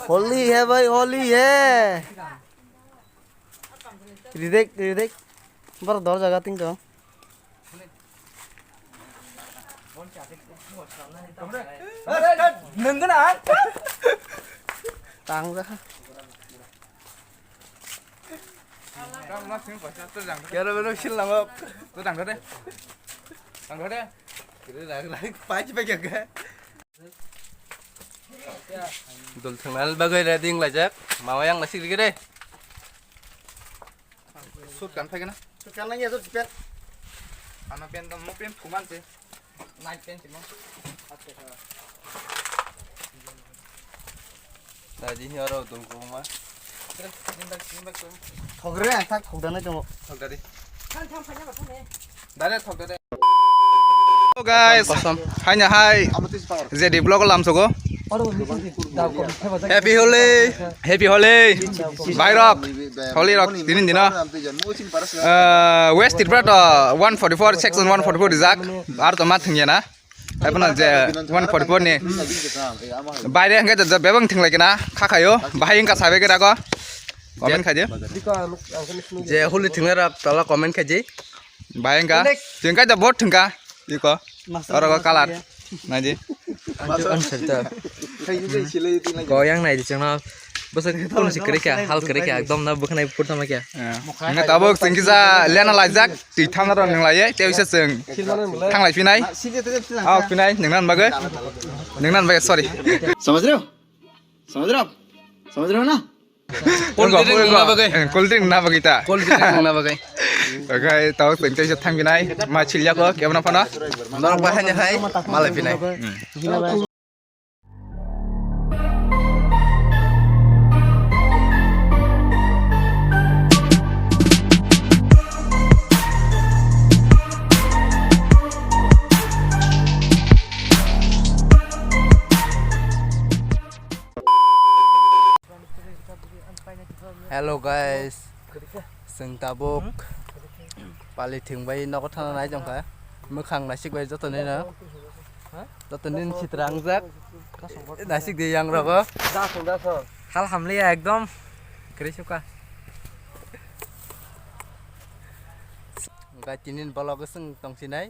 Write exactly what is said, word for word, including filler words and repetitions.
Holi hai bhai, holi hai. Ridek, ridek. Bar dor jaga ting to. Nung gana? Tang jaga. Kera bero sil nangok. To tang de. Tang de. Kira rak rak pai pai kya. Dul thangnani bagwi ready wng laijak. Mama yang nasik rikhe de. Sut kan phai gana. Sut kan nang ya sut pen. Ano pen dam mo pen kuman se. Night pen simo. Acha. Tadi ni aro dul kuma. Thogre ang tak thogdana tongo. Thogda di. Dare thogda de. Hello guys, haino hai J D vlog lamsogo. Happy Holi, Happy Holi. Bhai rok, Holi rok tinin dino. Ah, West Tripura to one forty-four, section one forty-four rijak. Ar to ma thwngya na. Abono je one forty-four ni baire hwnkhe je bebak thwnglai kena khakhaio, bahai wngkha sabai khe rago comment khaidi. Je holi thwngnai rok tola comment khaidi. Bahai wngkha, thwngkha je vote thwngkha iko. Oro go colour naidi. Ang sarita. Ko yang naidi chwngno. Bwswk phone si kwrwi kha, hal kwrwi kha, ekdom na bwkhanai purtama kha. Nge tabuk chwng kisa lena laijak, twi thamna rok nung laiye, tei bisa chwng thanglai phinai. Ah, phinai, nungnan bagwi. Nungnan bagwi, sorry. समझ रहे हो? समझ रहे हो आप? समझ रहे हो ना? Cold drink nungna bagwi. Eh, cold drink nungna bagwi ta. Cold drink nungna bagwi. Okay, tabuk chwng tei thang phinai, ma chilya ko, kebna phano. Norok bahai ni hai, malai phinai. Hello guys, chwng tabuk pali thwng bai nogo thana nai jongkha, mwkhang naisik bai joto nino. Joto nin sitra wngjak. Nasik di yang rogo. Hal hamliya ekdom. Kwrwi suka. Gai tinin bolok swng tongsinai.